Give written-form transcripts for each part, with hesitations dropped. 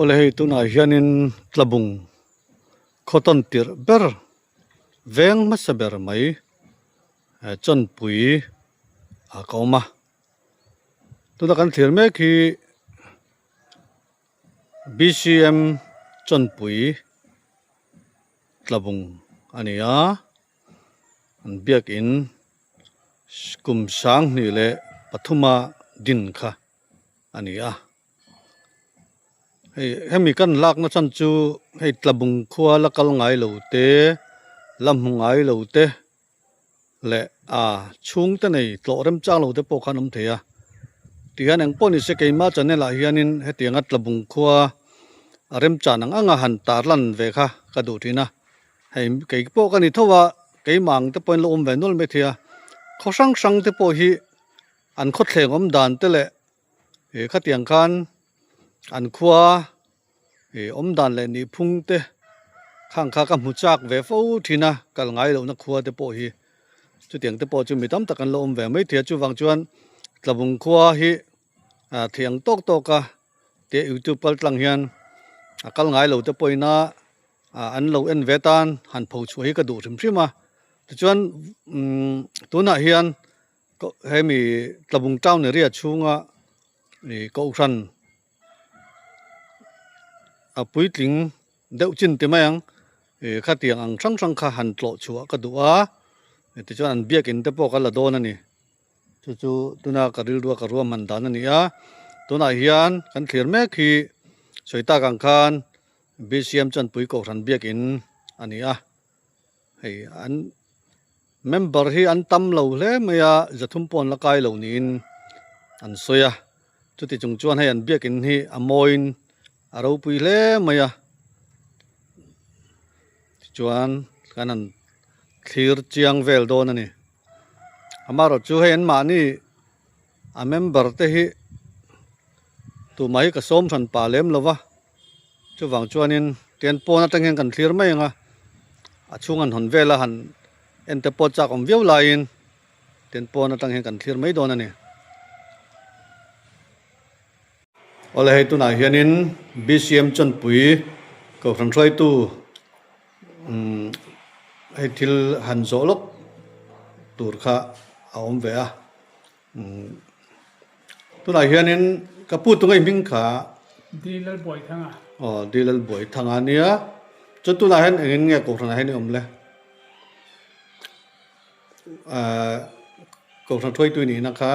Awle hei tunah hianin tlabung khaw tawn tirh ber veng hmasa ber mai chawnpui ah ka awm a tuna kan thlir mek hi B_C_M chawnpui tlabung a ni a an biakin kum 2003 a din kha a ni a hei hemi kan lakna chan chu hei tlabung khua la kal ngai lo te la hmu ngai lo te leh a chhungte nei tlawh remchang lo te pawh khan awm thei a tihian engpawh ni se keima channel ah hianin hetianga tlabung khua a remchan ang anga han tarlan ve kha ka duh thin a hei kei pawh ka ni tho a keimah ang te pawhin la awm ve nual maithei a khaw hrang hrang te pawh hi an khawthleng awm dan te leh ih khatiang khan an khua ih awm dan leh nihphung te khang kha ka hmu chak ve fo thin a kal ngai lohna khua te pawh hi chutiang te pawh chu mi tam tak an la awm ve mai thei a chuvang chuan tlabung khua hi ah thiang tawk tawk a tia youtube kal tlang hian a kal ngai lo te pawhin a ah an lo en ve tan han pho chhuah hi ka duh hrim hrim a tichuan umm tunah hian. Hemi Tlabung town area chhunga ih kohhran a puitling deuh chin ti mai ang ih khatiang ang hrang hrang kha han tlawh chhuah ka duh a tichuan an biakin te pawh ka la dawn a ni chu chu tuna ka rilrua ka ruahman dan a ni a tunah hian kan thlir mek hi sawi tak ang khan B_C_M Chanpui kohhran biakin a ni a hei an. Member hi an tam lo hle mai a, 300 pawh an la kai lo niin an sawi a, chuti chung chuan hei an biakin hi a mawiin a ropui hle mai a, tichuan kan han thlir chiang vel dawn a ni. Amaherawhchu chu hei anmahni a member te hi tumah hi ka sawm hran pah lem lo va. Chuvang chuanin tian pawn atang hian kan thlir mai ang a, a chhung han hawn vel a han en te pawh chak awm viau laiin tian pawn atang hian kan thlir mai dawn a ni. Awle hei tunah hianin BCM Chawnpui Kohhran hruaitu umm hei thil han zawh lawk tur kha a awm ve a. Tunah hianin ka pu tunge hming kha Di Lalbuaithanga. Aw Di Lalbuaithanga ania. Chuan tunah hian engin nge kohhranah hian i awm le? Ahh kohhran hruaitu i nihna kha?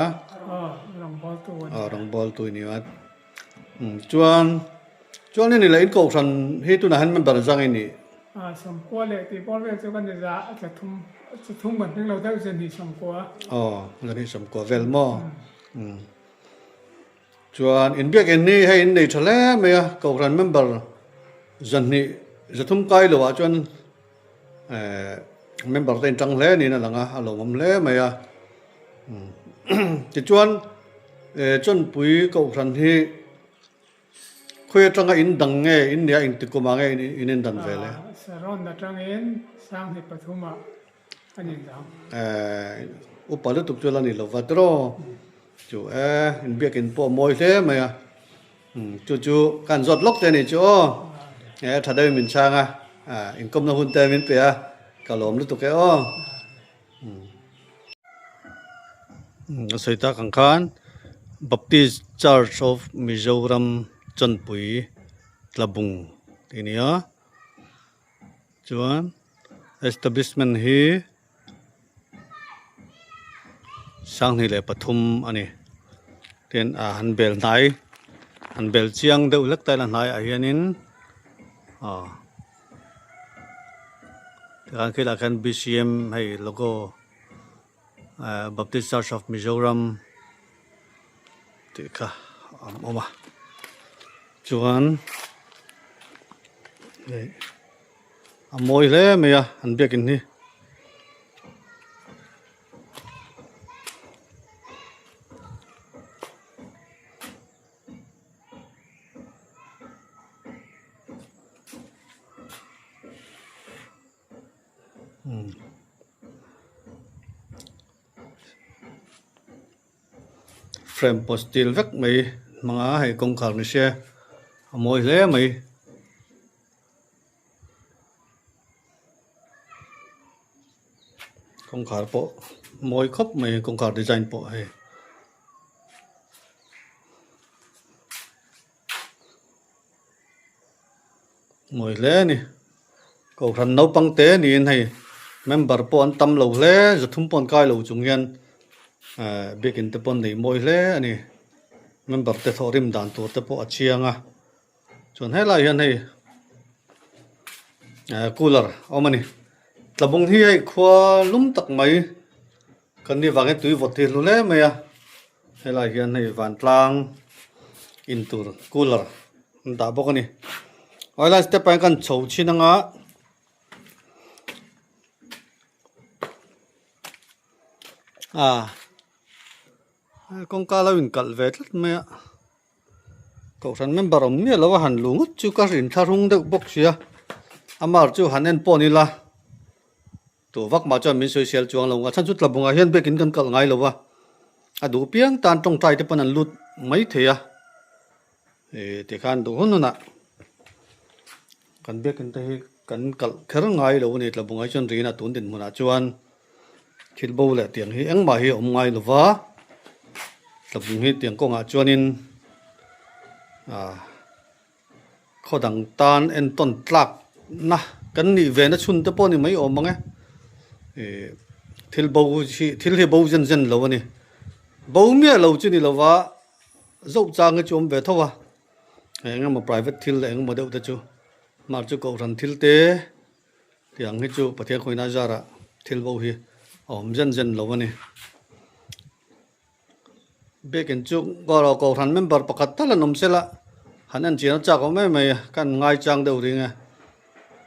Aw rawngbawltu a ni. Aw rawngbawltu i ni a. Chuan chuan i ni leh in kohhran hi tunah hian member zang i nih? 90 leh tih pawh vel chu kan za a tla thum chu thum kan hming lo deuh zan hnih 90. Aw zan hnih 90 vel maw umm chuan inbiak en hi hei in nei tha hle mai a kohhran member zan hnih za thum kai lo ah chuan eh member te in tang hle niin a lang a a lawmawm hle mai a umm tichuan eh chawnpui kohhran hi. Khawi atanga in dang nge in nia engti kum ah nge in in dan ve le? Saron atangin 2003 ah an in dang. Eh upa lutuk chu la ni lo vat rawh chu eh in biakin pawh a mawi hle mai a chu chu ka han zawt lawk te a nih chu aw eh tha deuhin min chhang a inkawmna hun te min pe a ka lawm lutuk e aw. A sawi tak ang khan Baptist Church of Mizoram Chawnpui Tlabung tih a ni a chuan establishment hi 2003 a ni tin ah han bel hnai han bel chiang deuh hlek ta ila hnaiah hianin aw. Tikhan khi lah khan BCM hei logo eh Baptist Church of Mizoram tih kha a awm a chuan hei a mawi hle mai a an biakin hi. Frame pawh steel vek mai hmang a hei kawngkhar ni se A mawi hle mai. Kawngkhar pawh mawi khawp mai kawngkhar design pawh hei. Mawi hle a ni. Kohhran naupang te niin hei member pawh an tam lo hle zathum pawh an kai lo chung hian ehh biakin te pawh an nei mawi hle a ni. Member te thawhrim dan tur te pawh a chiang a chuan helaiah hian hei ehh cooler a awm a ni. Tlabung hi hei khua lum tak mai kan nih vangin tui vawt hi a hlu hle mai a helaiah hian hei vantlang in tur cooler an dah bawk a ni. Helai step ah hian kan chho chhin anga. Kawngka lo inkalh ve tlat mai a kohhran member awm miah lo a han luh ngawt chu ka rin thlahrung deuh bawk sia amah chu han en pawh ni la tu vak mah chuan min sawi sel chuang lo a chhan chu tlabungah hian biakin kan kalh ngai lo va a duh piang tan tawngtai te pawn an lut mai thei a ih tikhan duh hun hunah kan biakin te hi kan kalh kher ngai lo a ni tlabungah hi chuan rina tun dinhmunah chuan. Thil bo leh tiang hi engmah hi a awm ngai lo va, tlabung hi tiang kawngah chuanin ah khaw dang tan entawn tlak na kan nih ve na chhun te pawh a ni mai awm ang e, ih thil bo hi thil hi bo zen zen lo a ni, bo miah lo chu ni lo va zoh chang hi chu awm ve tho a, eng emaw private thil leh eng emaw deuh te chu mar chu kohhran thil te. Tiang hi chu Pathian khawina zarah thil bo hi a awm zen zen lo a ni. Biakin chu Gawraw Kohhran member pakhat tal an awm sela han en chian a chak awm em mai a, ka han ngaichang deuh ring e.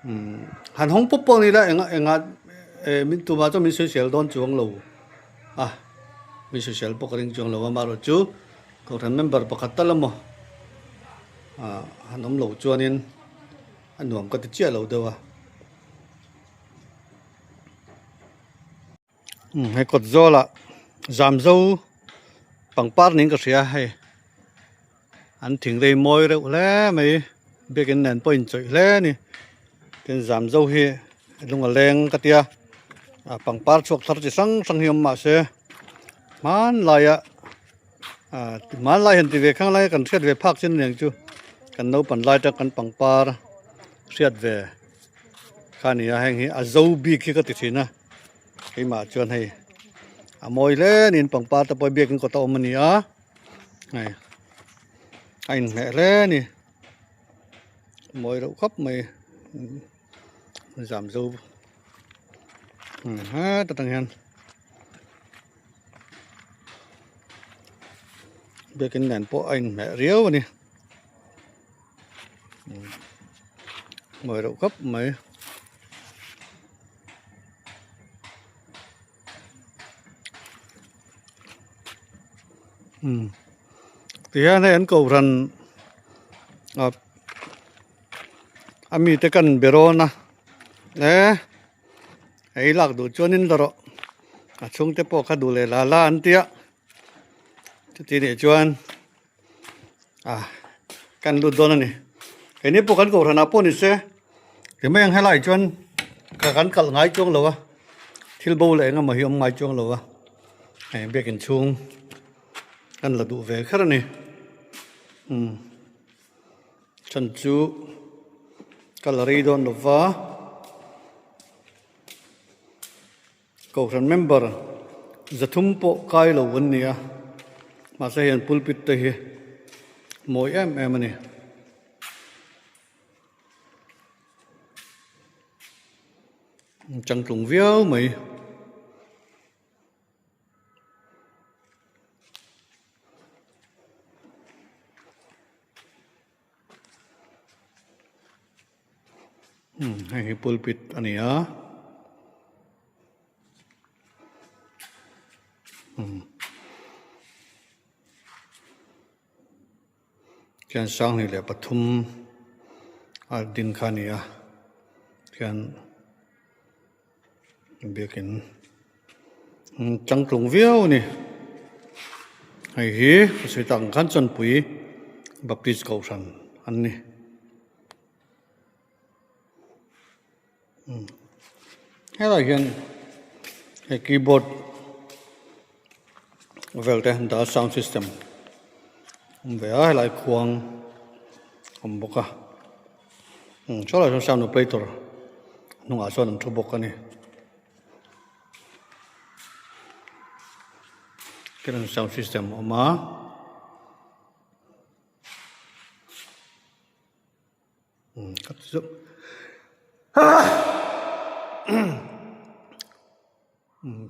Umm han hawng pawp pawh ni ila enga enga eh min tumah chuan min sawisel dawn chuang lo a, min sawisel pawh ka ring chuang lo a, amaherawhchu Kohhran member pakhat tal emaw ah han awm lo chuanin. A nuam ka ti chiah lo deuh a. Umm hei kawt zawlah zamzo pangpar niin ka hria hei an thing rei mawi reuh hle mai biakin nen pawh a inchawih hle a ni tin zamzo hi lung a leng ka tia ah pangpar chhuak thar chi hrang hrang hi awm mahse hmanlaiah ah hmanlai han ti ve khang lai kan hriat ve phak chin aniang chu kan naupang lai atang kan pangpar hriat ve kha a ni a heng hi a zo bik hi ka ti thin a keimah chuan hei a mawi hle a niin pangpar te pawh biakin kawt a awm a ni a hei a inhmeh hle a ni mawi reuh khawp mai zam zo heta tang hian. Biakin nen pawh a inhmeh riau a ni mawi reuh khawp mai. Umm tihian hei an kohhran ah a mite kan be rawn a e. Ei lak duh chuanin la rawh a chhungte pawh kha duh leh la la an tia chuti nih chuan ah kan lut dawn a ni keini pawh kan kohhran ah pawh ni se ti mai ang helai chuan ka kan kalh ngai chuang lo a thil bo leh eng emaw hi awm ngai chuang lo a hei biakin chhung kan la duh ve kher a ni umm. Chhan chu ka la rei dawn lova Kohhran member zathum pawh kai lo an ni a mahse hei an pulpit te hi mawi em em a ni. Changtlung viau mai. Hei hi pulpit a ni a khian 2003 a din kha a ni a khian. Biakin changtlung viau a ni. Hei hi ka sawi tak ang khan Chawnpui Baptist Kohhran a ni. an ni. Helaiah hian hei keyboard vel te dah a sound system a awm ve a helai khuang a awm bawk a saw lai sawn sound operator hnungah sawn an thu bawk a ni. Sound system a awm a.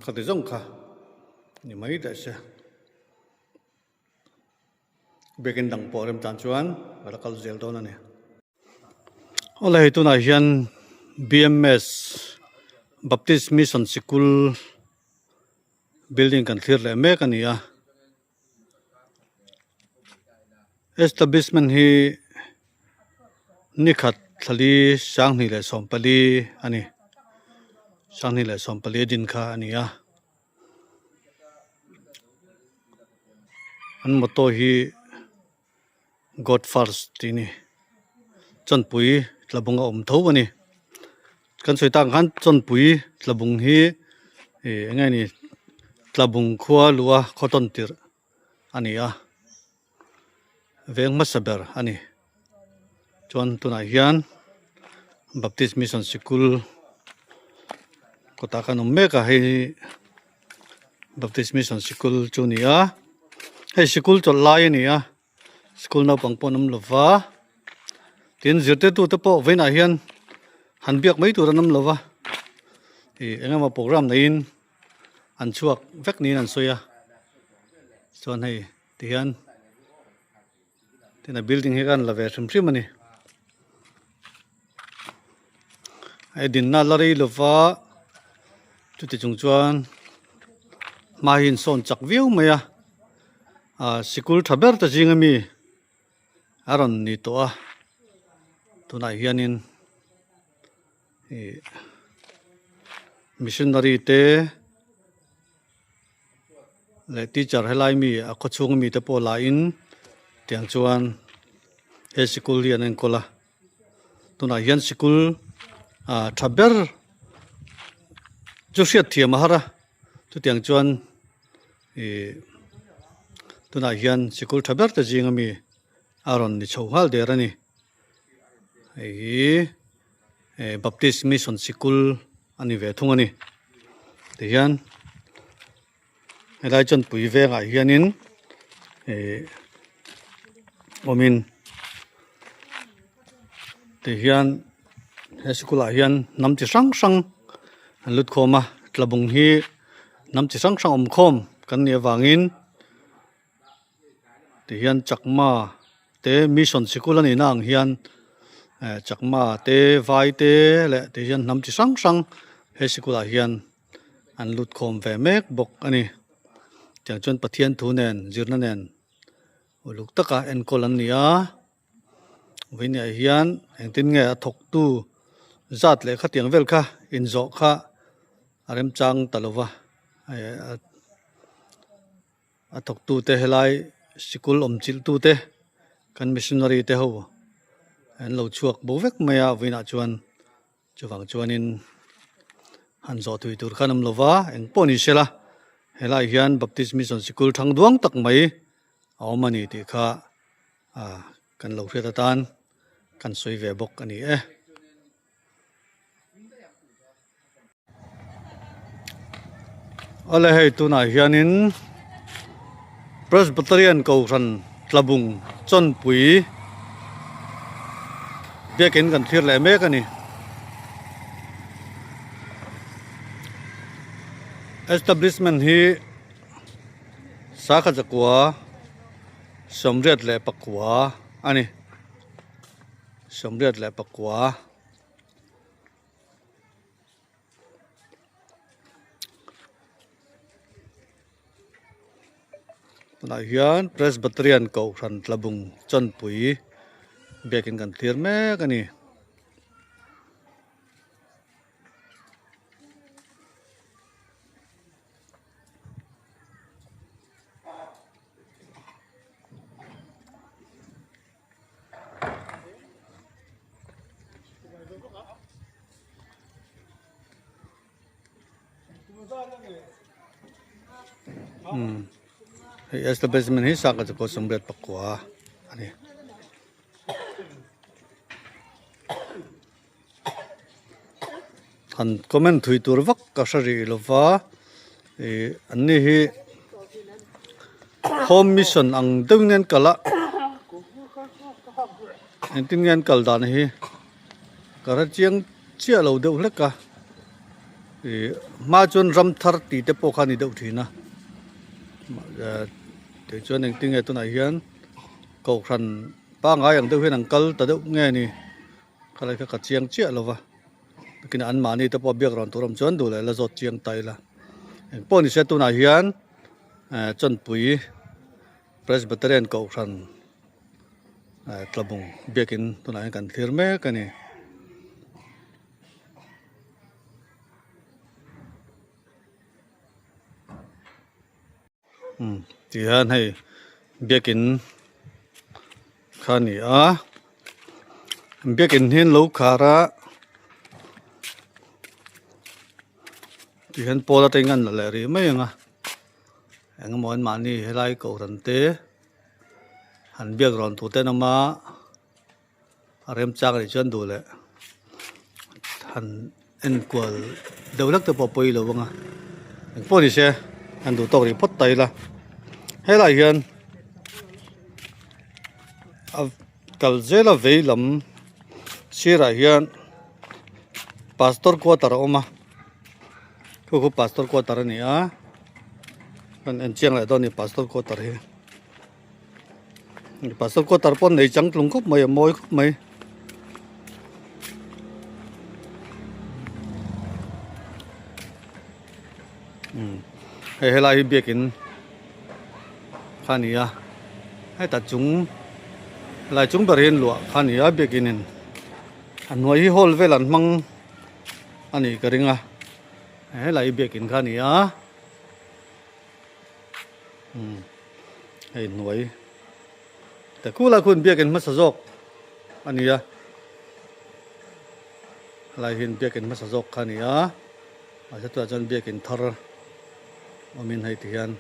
Khati zawng kha ni mai teh se biakin dang pawh rem tan chuan a la kal zel dawn a ni. Awle hei tunah hian B_M_S Baptist Mission Sikul building kan thlir leh mek a ni a. Establishment hi nikhat thlali sanghnih leh sawmpali a ni sanghnih leh sawmpali a din kha a ni a an motto hi God first tih a ni chawnpui tlabung a awm tho a ni kan sawi tak ang khan chawnpui tlabung hi ih eng nge ni tlabung khua luh a khaw tawn tirh a ni a veng hmasa ber a ni chuan tunah hian baptist mission sikul kawtah khan a awm mek a hei hi baptist mission sikul chu a ni a hei sikul chawlh lai a ni a school naupang pawh an awm lo va tin zirtirtu te pawh vawiinah hian han biak mai tur an awm lo va ih eng emaw program neiin an chhuak vek niin an sawi a chuan hei tihian tin a building hi khan la ve hrim hrim a ni hei dinna la rei lo va chuti chung chuan hma hi an sawn chak viau mai a ah sikul tha ber te zing ami a rawn ni tawh a tunah hianin ih missionary te leh teacher helai mi a khaw chhung ami te pawh la in tiang chuan he sikul hi an enkawl a tunah hian sikul ah tha ber chu hriat thiam a har a chutiang chuan ih tunah hian sikul tha ber te zing ami a rawn ni chho nghal der a ni hei hi eh baptist mission sikul a ni ve thung a ni tihian helai chuan pui vengah hianin ih awmin tihian he sikul ah hian hnam chi hrang hrang an lut khawm a tlabung hi hnam chi hrang hrang awm khawm kan nih avangin Tihian chakma te mission sikul a nihna ang hian eh chakma te vai te leh tihian hnam chi hrang hrang he sikul ah hian an lut khawm ve mek bawk a ni. Tiang chuan Pathian thu nen zirna nen uluk taka enkawl an ni a, vawiinah hian engtin nge a thawktu zat leh khatiang vel kha inzawh kha a remchang ta lo va eh. A thawktute helai sikul awm chilhtute kan missionary te ho an lo chhuak bo vek mai a vawiinah chuan chuvang chuanin han zawh thui tur khan awm lova engpawh ni sela helaiah hian baptist mission sikul thang duang tak mai a awm a ni tih kha ah kan lo hriat atan kan sawi ve bawk a ni e. Awle hei tunah hianin Presbyterian Kohhran Tlabung Chawnpui biakin kan thlir leh mek a ni. Establishment hi Sakha Zakua Sawmriat leh Pakua a ni. Sawmriat leh Pakua. Tunah hian Presbyterian Kohhran Tlabung Chawnpui biakin kan thlir mek a ni. Umm hei establishment hi sangha chu kaw 89 a ni. Han comment thui tur vak ka hre rih lo va ih an ni hi home mission ang deuh in an kal a engtin nge an kal dan hi ka hre chiang chiah lo deuh hlek a ih hma chuan ram thar tih te pawh kha a ni deuh thin a tichuan engtin nge tunah hian kohhran pangngai ang deuh hian an kal ta deuh nge ni. Khalai kha ka chiang chiah lo va, nakinah an mahni te pawh biak rawn tur awm chuan duh leh la zawt chiang ta ila. Eng pawh ni se tunah hian eh Chawnpui Presbyterian Kohhran eh Tlabung biakin tunah hian kan thlir mek a ni. Umm tihian hei biakin kha a ni a biakin hi an lo khar a tihian pawl atangin an la leh rih mai ang a engemaw an mahni helai kohhran te han biak rawn tur te an awm a a remchang anih chuan duh leh han enkual deuh hlek te pawh a pawi lo ang a engpawh ni se an duh tawk rih phawt ta ila helaiah hian a kal zel a vei lam sirah hian pastor quarter a awm a khu khu pastor quarter a ni a kan en chiang leh dawn a ni pastor quarter hi. Pastor quarter pawh nei chang tlung khawp mai a mawi khawp mai. Hei helai hi biakin kha a ni a heta chung helai chung ber hian luah kha a ni a biakin in a hnuai hi hall vel an hmang a nih ka ring a helai hi biakin kha a ni a. Hei hnuai ta kula khun biakin hmasa zawk a ni a helai hian biakin hmasa zawk kha a ni a mahse tunah chuan biakin thar awmin hei ti hian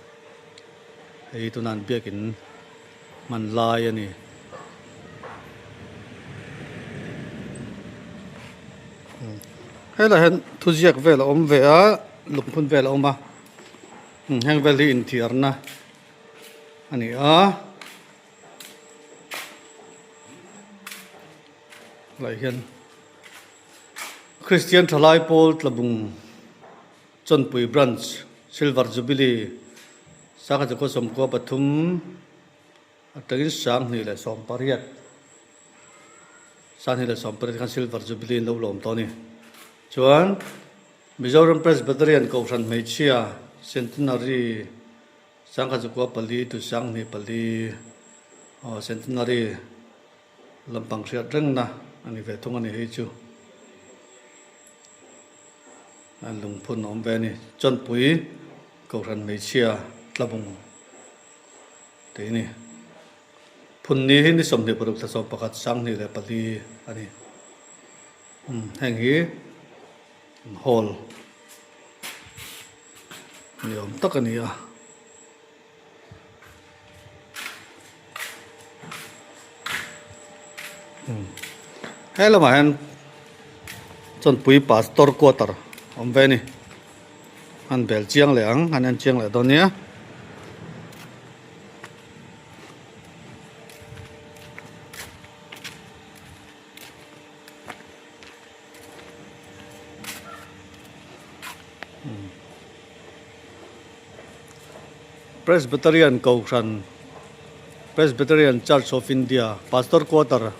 hei tunah biakin hman lai a ni. Helaiah hian thuziak vel a awm ve a lungphun vel a awm a. Heng vel hi inthiarna a ni a helaiah hian Kristian thalai pawl Tlabung Chawnpui Branch Silver Jubilee Sangha Chakua sawmkua pathum atangin 2018 2018 khan Silver Jubilee an lo lawm tawh a ni chuan. Mizoram Presbyterian Kohhran Hmeichhia Centenary 1904 to 2004 aw Centenary lampang hriat rengna a ni ve thung a ni hei chu a lungphun a awm ve a ni. Chawnpui Kohhran Hmeichhia Tlabung tih a ni. Phunni hi ni 26 thla 11 2004 a ni. Heng hi. Hall ni awm tak a ni a. He lamah hian Chawnpui pastor quarter awm ve a ni. An bel chiang leh ang an en chiang leh dawn nia. Presbyterian Kohhran Presbyterian Church of India Pastor Quarter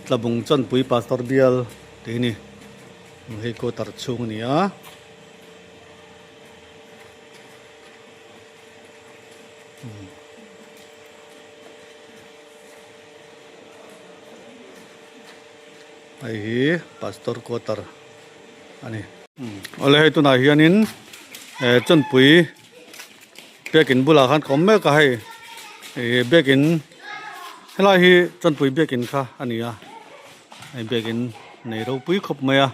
Tlabung Chawnpui Pastor Bial tih a ni hei quarter chhung a ni a. Hei hi pastor quarter a ni. Awle hei tunah hianin eh chawnpui biakin bulah khan ka awm mek a hei ih biakin helai hi chawnpui biakin kha a ni a hei biakin nei ropui khawp mai a.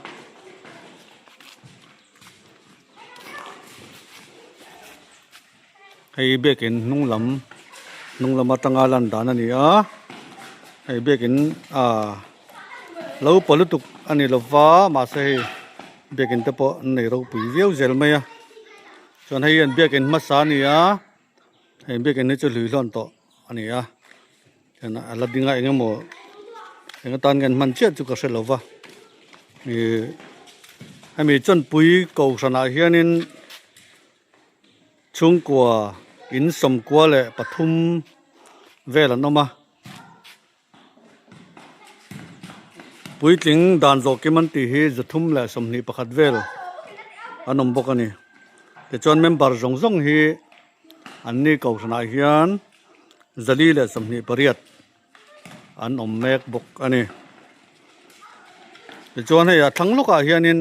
Hei biakin hnung lam hnung lam atanga lan dan a ni a hei biakin ah lo pa lutuk a ni lova mahse hei biakin te pawh an nei ropui viau zel mai a chuan hei hian biakin hmasa a ni a hei biakin hi chu hlui hlawn tawh a ni a chuan a la ding a eng emaw eng atan nge an hman chiah chu ka hre lova ih hemi chawnpui kohhranah hianin. Chhungkua in 93 vel an awm a, puitling dan zawh kim an tih hi 321 vel an awm bawk a ni. Tichuan member zawng zawng hi an ni kohhranah hian 428 an awm mek bawk a ni. Tichuan hei a thlang lawkah hianin.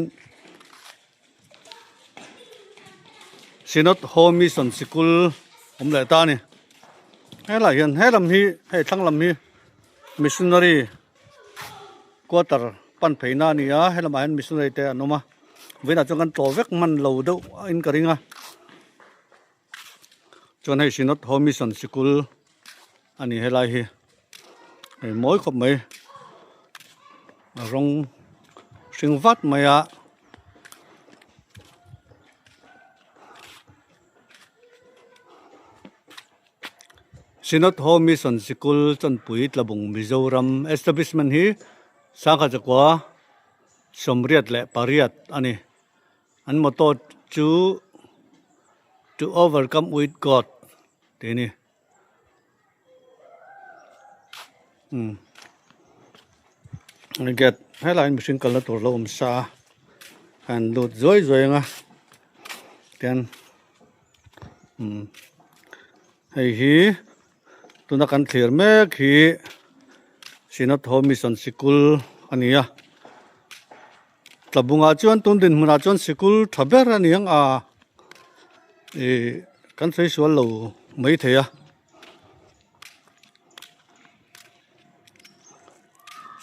Synod Home Mission Sikul awm leh ta a ni helaiah hian he lam hi hei thlang lam hi missionary quarter pan phei na a ni a he lamah hian missionary te an awm a vawiinah chuan kan tlawh vek hman lo deuh in ka ring a chuan hei Synod Home Mission Sikul a ni helai hi hei mawi khawp mai a rawng hring vat mai a. Synod Home Mission Sikul Chawnpui Tlabung Mizoram Establishment hi sangha chakua 88 a ni. An motto chu To overcome with God tih a ni. Umm gate helaiah hian mihring kalna tur a lo awm sa a an lut zuai zuai ang a tian umm hei hi tuna kan thlir mek hi Synod Home Mission Sikul a ni a Tlabungah chuan tun dinhmunah chuan sikul tha ber a ni ang a ih kan sawi sual lo maithei a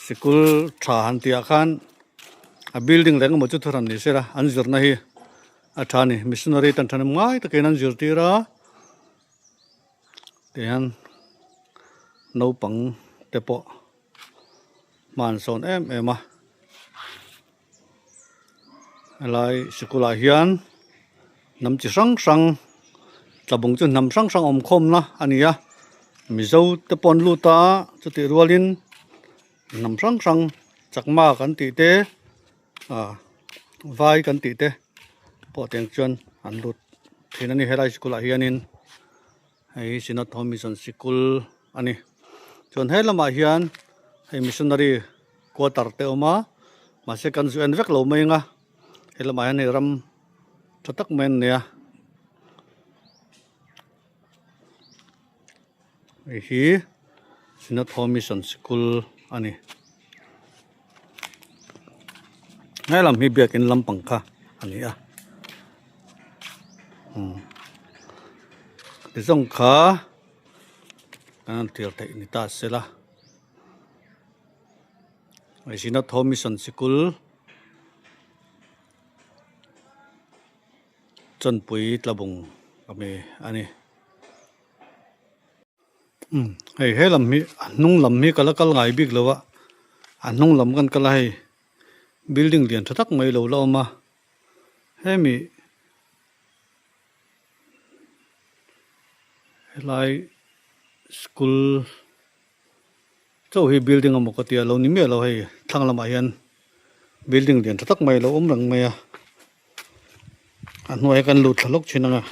sikul tha han tih ah khan a building reng emaw chu thuhran ni se la an zirna hi a tha a ni missionary tan thahnem ngai takin an zirtir a tihian naupang te pawh. Hman sawn em em a helai sikul ah hian hnam chi hrang hrang tlabung chu hnam hrang hrang awm khawm na a ni a mizo te pawh an lut a chutih rual in hnam hrang hrang chakma kan tih te ah vai kan tih te pawh tiang chuan an lut thin a ni helai sikul ah hian in. Hei hi Synod Home Mission Sikul a ni. Chuan he lamah hian hei missionary quarter te a awm a, mahse kan zu en vek lo mai ang a, he lamah hian hei ram tha tak mai an nei a. Hei hi Synod Home Mission Sikul a ni. He lam hi biakin lampang kha a ni a umm tizawng kha kan han tir theih ni ta se la hei Synod Home Mission Sikul Chawnpui Tlabung ami a ni. Umm hei he lam hi a hnung lam hi ka la kal ngai bik lo a a hnung lam kan kal a hei building lian tha tak mai lo la awm a hemi helai school chauh hi building emaw ka tia lo ni miah lo hei thlang lamah hian building lian tha tak mai a lo awm reng mai a a hnuai kan lut thla lawk thin ang a.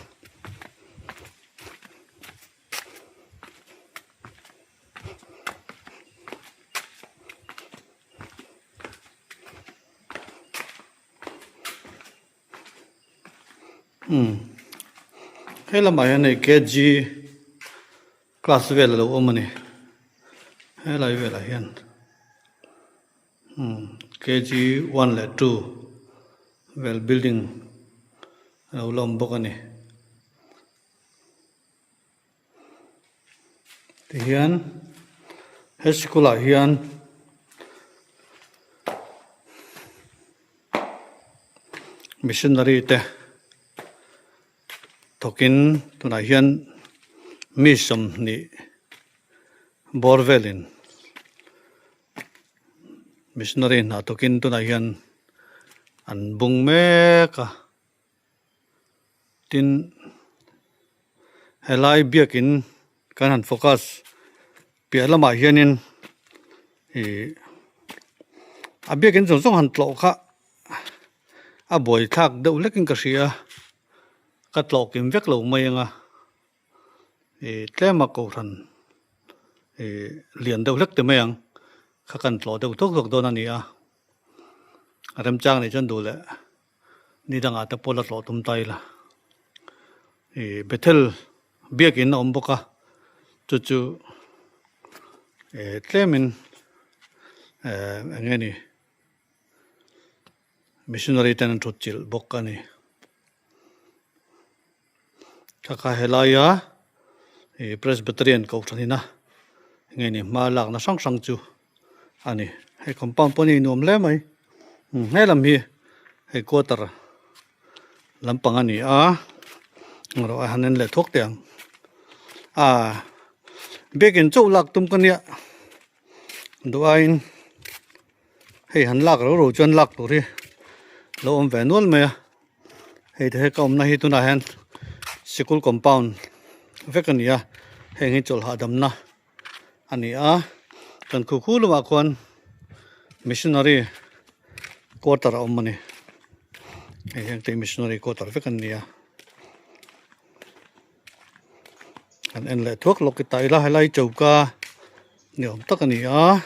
Umm he lamah hian hei kg class vel alo awm a ni helai velah hian umm kg one leh two vel building alo la awm bawk a ni. Tihian he sikul ah hian missionary te thawkin tunah hian. Mi 20 bawr velin missionary hna tawkin tunah hian an bung mek a tin helai biakin kan han focus piah lamah hianin ih a biakin zawng zawng han tlawh kha a buaithlak deuh hlekin ka hria. Ka tlawh kim vek lo mai anga ih tlema kohhran ih lian deuh hlek ti mai ang kha kan tlawh deuh thawk thawk dawn a ni a a remchang nih chuan duh leh ni dangah te pawh la tlawh tum ta ila ih Bethel biakin a awm bawk a chu chu ih tlemin eh eng nge ni. Missionary ten an thut chilh bawk a ni. Thaka helaia ih Presbyterian kohhran ina nge ni hma lakna hrang hrang chu a ni. Hei compound pawh ni nuam hle mai. He lam hi hei quarter lampang a ni a erawh a han en leh thuak teh ang. Aaa biakin chauh lak tum ka nia duh aiin. Hei han lak ro ro chuan lak tur hi lo awm ve nual mai a hei te hi ka awmna hi tunah hian sikul compound vek a ni a heng hi chawlh hahdamna a ni a kan khu khu lamah khuan missionary quarter a awm a ni hei heng te hi missionary quarter vek an ni a kan en leh thuak lawk ta ila helai choka ni awm tak a ni a.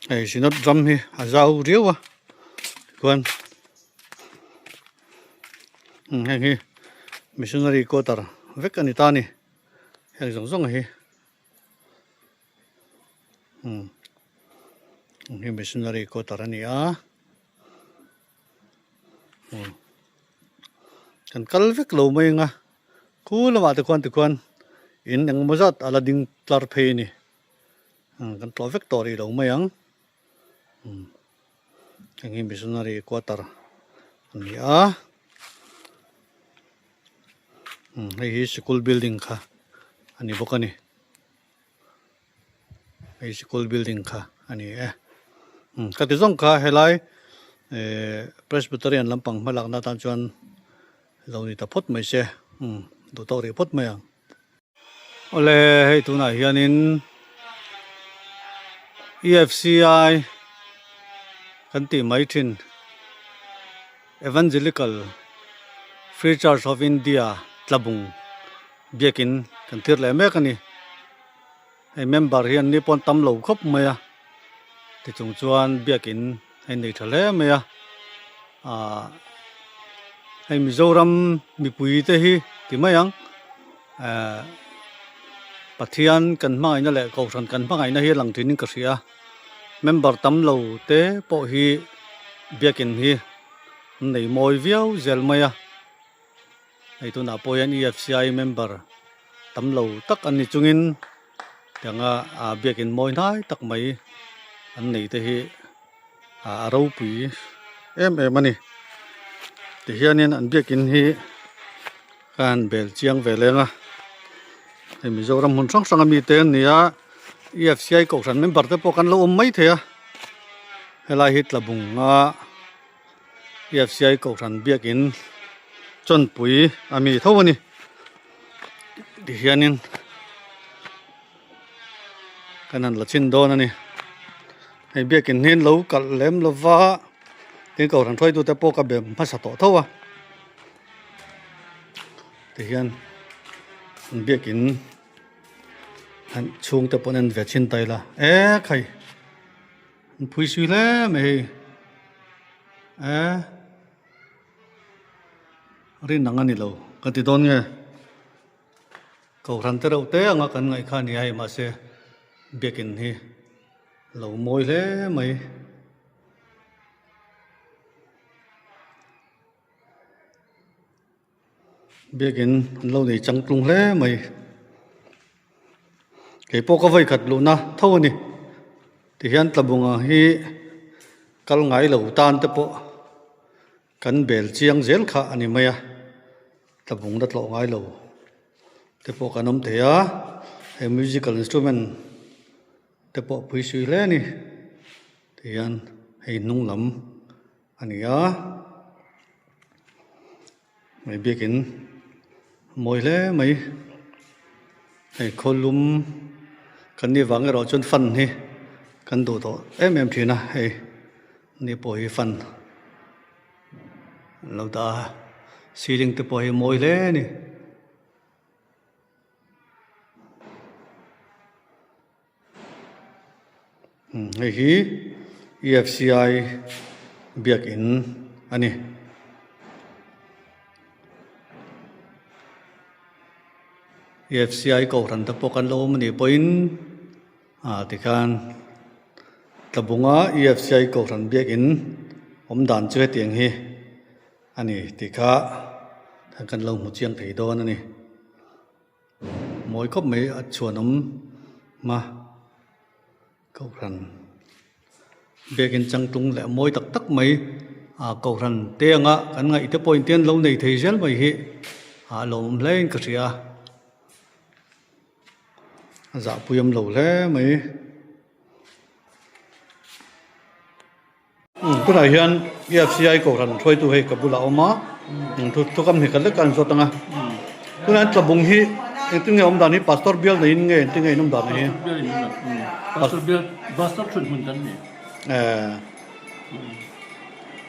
Hei synod ram hi a zau riau a chuan heng hi missionary quarter vek a ni ta a ni heng zawng zawng hi heng hi missionary quarter a ni a kan kal vek lo mai ang a khu lamah te khuan tikhuan in engemaw zat a la ding tlar phei a ni kan tlawh vek tawh rih lo mai ang heng hi missionary quarter a ni a hei hi sikul building kha a ni bawk a ni. Hei sikul building kha a ni e ka ti zawng kha helai eh Presbyterian lampang hma lakna atan chuan lo ni ta phawt mai se duh tawk rih phawt mai ang. Awle hei tunah hianin EFCI kan tih mai thin Evangelical Free Church of India Tlabung biakin kan tir leh mek a ni. Hei member hi an ni pawn tam lo khawp mai a tichung chuan biakin a innei tha hle mai a ahh hei Mizoram mipui te hi ti mai ang ehh Pathian kan hmangaihna leh Kohhran kan hmangaihna hi a lang thin in ka hria a member tam lo te pawh hi biakin hi an nei mawi viau zel mai a. Hei tunah pawh hian EFCI member tam lo tak an ni chungin tianga ah biakin mawi hnai tak mai an nei te hi ah a ropui em em a ni. Tihianin an biakin hi ka han bel chiang ve leng a hei Mizoram hmun hrang hrang ami te an ni a EFCI kohhran member te pawh kan lo awm mai thei a helai hi Tlabung a. EFCI kohhran biakin chawnpui a mi tho a ni tihianin kan han la chin dawn a ni hei biakin hi an lo kalh lem lo va tin kohhran hruaitute pawh ka be hmasa tawh tho a tihian an biakin an chhungte pawh an en ve thin ta ila e khai. An phui sui hle mai hei eh rin ang a ni lo ka ti dawn nge kohhran te reuh te anga kan ngaih kha a ni a hei mahse biakin hi lo mawi hle mai. Biakin an lo nei changtlung hle mai kei pawh ka vawikhat luhna tho a ni tihian Tlabunga hi kal ngai lo tan te pawh kan bel chiang zel kha a ni mai a. Tlabung la tlawh ngai lo te pawh kan awm thei a hei musical instrument te pawh pui sui hle a ni tihian hei hnung lam a ni a hei biakin mawi hle mai hei khawlum kan nih vang erawh chuan fan hi kan duh tawh em em thin a hei ni pawh hi fan. An lo dah a ceiling te pawh hi a mawi hle a ni. Hei hi E_F_C_I biakin a ni. E_F_C_I kohhran te pawh kan lo awm a nih pawhin ah tikhan. Tlabunga EFCI Kohhran biakin awm dan chu hetiang hi a ni tih kha kan lo hmu chiang thei dawn a ni. Mawi khawp mai a chhuanawm a Kohhran biakin changtlung leh mawi tak tak mai ah Kohhran te anga kan ngaih te pawhin te an lo nei thei zel mai hi a lawmawm hle in ka hria a. A zahpui awm lo hle mai. Tunah hian EFCI kohhran hruaitu hei ka bulah a awm a, thu thu kam hi ka lek a an zawt ang a. Tunah hian tlabung hi engtin nge awm dan hi pastor bial neiin nge engtin nge in awm dan hi? Pastor bial pastor thut hmun kan ni.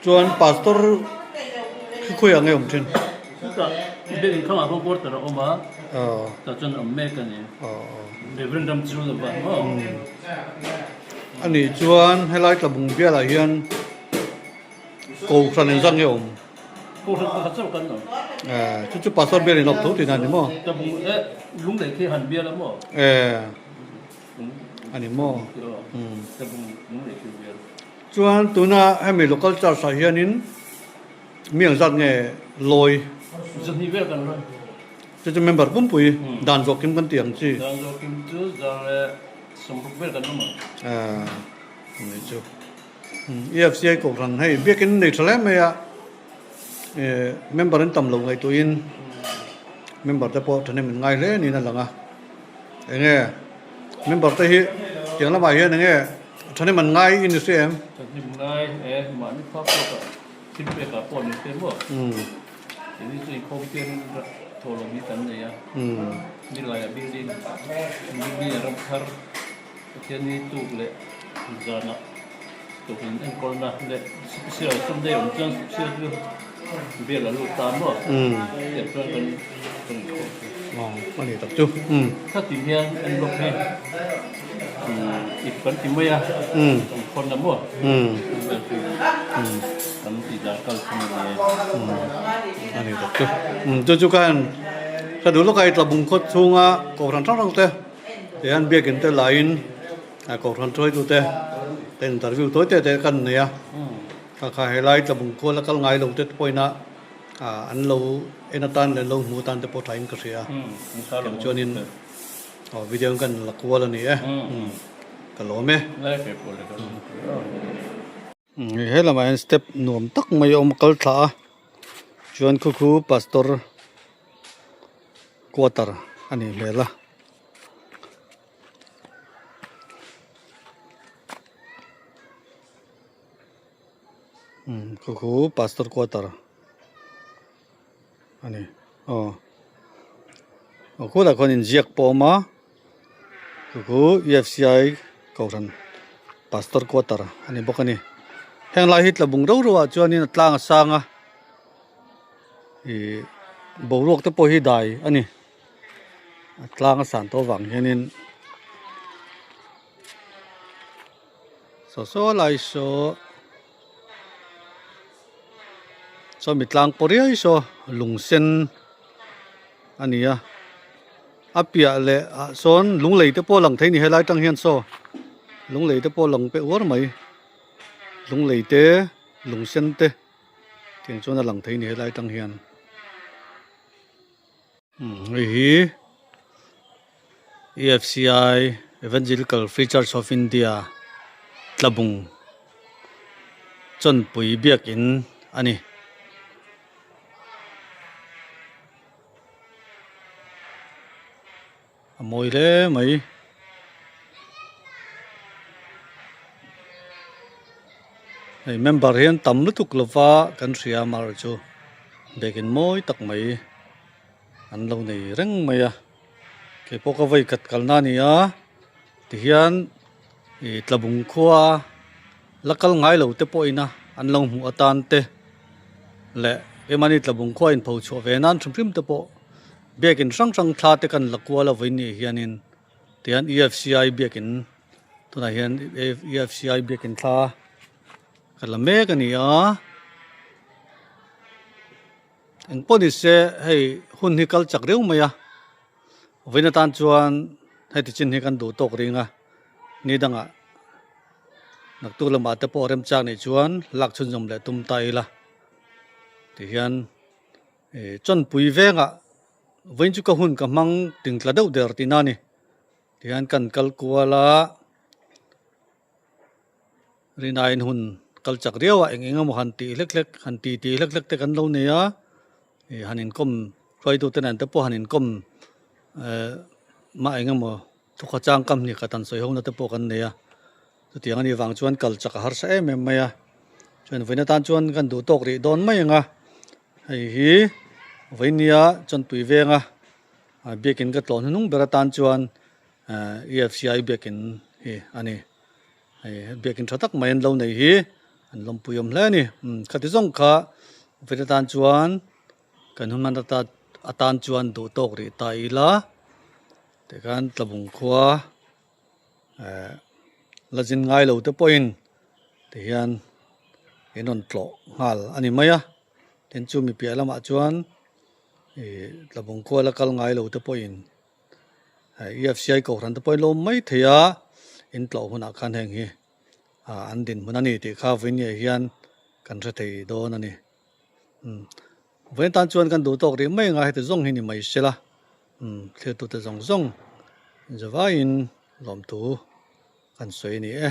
Chuan pastor khi khawiah nge awm thin? Chutah biakinn khamah pawh quarter a awm a, tah chuan a awm mek a ni. Reverend ram chu lo va maw? A nih chuan helai Tlabung bialah hian Kohhran engzat nge awm? Kohhran pakhat chauh kan awm. Chu chu pastor bial in awp tho tihna a ni maw? Tlabung e lunglei khi han bial a maw? A ni maw? Chuan tuna hemi local church ah hianin mi ang zat nge lawi? Zahnih vel kan rawn. Chu chu member pumpui dan zawh kim kan tih ang chi. Dan zawh kim chu zan leh sawmruk vel kan awm ang. Ani chu. EFCI kohhran hei biakin nei tha hle mai a, member an tam lo ngaihtuahin member te pawh thahnem an ngai hle niin a lang a. Enge member te hi tiang lamah hian enge thahnem an ngai i ni hria em? Thahnem ngai e, mahni phak tawkah thil pekah pawh ni se maw? Keini chu inkhawm pian thawhlawm hi kan nei a, Nilaiah building, building a ram thar, Pathian hi tuk leh zanah tukin enkawlna leh special Sunday awm chuan special chu bial a lut ta maw? Tiang chuan kan kan inkhawm chu. Aw a ni tak chu. Kha tin hian envelope hi ip kan ti mai a, kan khawn a maw? Chu chu kan tih dan kal thung a ni e. A ni tak chu. Chu chu khan ka duh lawk a i tlabung khawt chhunga kohhran hrang hrang te Tihian biakin te laiin kohhran hruaitute te interview tawi te te kan nei a, kha kha helai tlabung kual a kal ngai lo te pawhin a an lo en atan leh an lo hmu atan te pawh thain ka hria a, chuanin video kan la kual a ni e, ka lawm e. He lamah hian step nuam tak mai a awm a kal thla a chuan khu khu pastor quarter a nih hmel a. Khu khu pastor quarter a ni aw aw khulai khuan inziak pawh a awm a chu chu E_F_C_I kohhran pastor quarter a ni bawk a ni heng lai hi tlabung reuh reuh ah chuanin a tlang a sang a ihh boruak te pawh hi dai a ni a tlang a san tawh avang hianin saw saw lai saw. Sawmi tlang pawh riai saw lung sen a ni a a piah leh ah sawn lung lei te pawh a lang thei a ni helai atang hian saw lung lei te pawh a lang peh uar mai lung lei te lung sen te tiang chuan a lang thei a ni helai atang hian. Hei hi EFCI Evangelical Free Church of India Tlabung chawnpui biakin a ni. mawi hle mai. Hei member hian tam lutuk lova kan hria mar chu biakin mawi tak mai an lo nei reng mai a keipawh ka vawi khat kalna a ni a tihian ih tlabung khua la kal ngai lo te pawh ina an lo hmuh atan te leh keimahni tlabung khua in pho chhuah ve nan hrim hrim te pawh biakin hrang hrang thla te kan la kual a vawiin hianin tihian E_F_C_I biakin tunah hian E_F_C_I biakin thla ka la mek a ni a engpawh ni se hei hun hi kal chak riau mai a vawiin atan chuan heti chin hi kan duh tawk ring a ni dangah naktuk lamah te pawh remchang nih chuan lak chhunzawm leh tum ta ila tihian ih chawnpui vengah vawiin chu ka hun ka hmang tingtla deuh der tihna a ni tihian kan kal kual a rinaiin hun kal chak riau a eng eng emaw han tih hlek hlek han ti tih hlek hlek te kan lo nei a ih han inkawm hruaitute nen te pawh han inkawm eh mah eng emaw thawkha chang kam hnih khat han sawi ho na te pawh kan nei a chutiang anih vang chuan kal chak a harsa em em mai a chuan vawiin atan chuan kan duh tawk rih dawn mai ang a hei hi vawiin nia chawnpui venga biakin ka tlawh hnuhnung ber atan chuan EFCI biakin hi a ni hei biakin tha tak mai an lo nei hi an lawmpui awm hle a ni khati zawng kha vawiin atan chuan kan hun hman atan chuan duh tawk rih ta ila tikhan tlabung khua eh la zin ngai lo te pawhin tihian in rawn tlawh nghal a ni mai a tin chu mi piah lamah chuan ih tlabung khua la kal ngai lo te pawhin EFCI kohhran te pawh in lo awm mai thei a in tlawh hunah khan heng hi ah an dinhmun a ni tih kha vawiin hian kan hre thei dawn a ni umm vawiin tan chuan kan duh tawk rih mai anga heti zawng hi ni mai se la umm thlir tute zawng zawng zavaiin lawmthu kan sawi a ni e.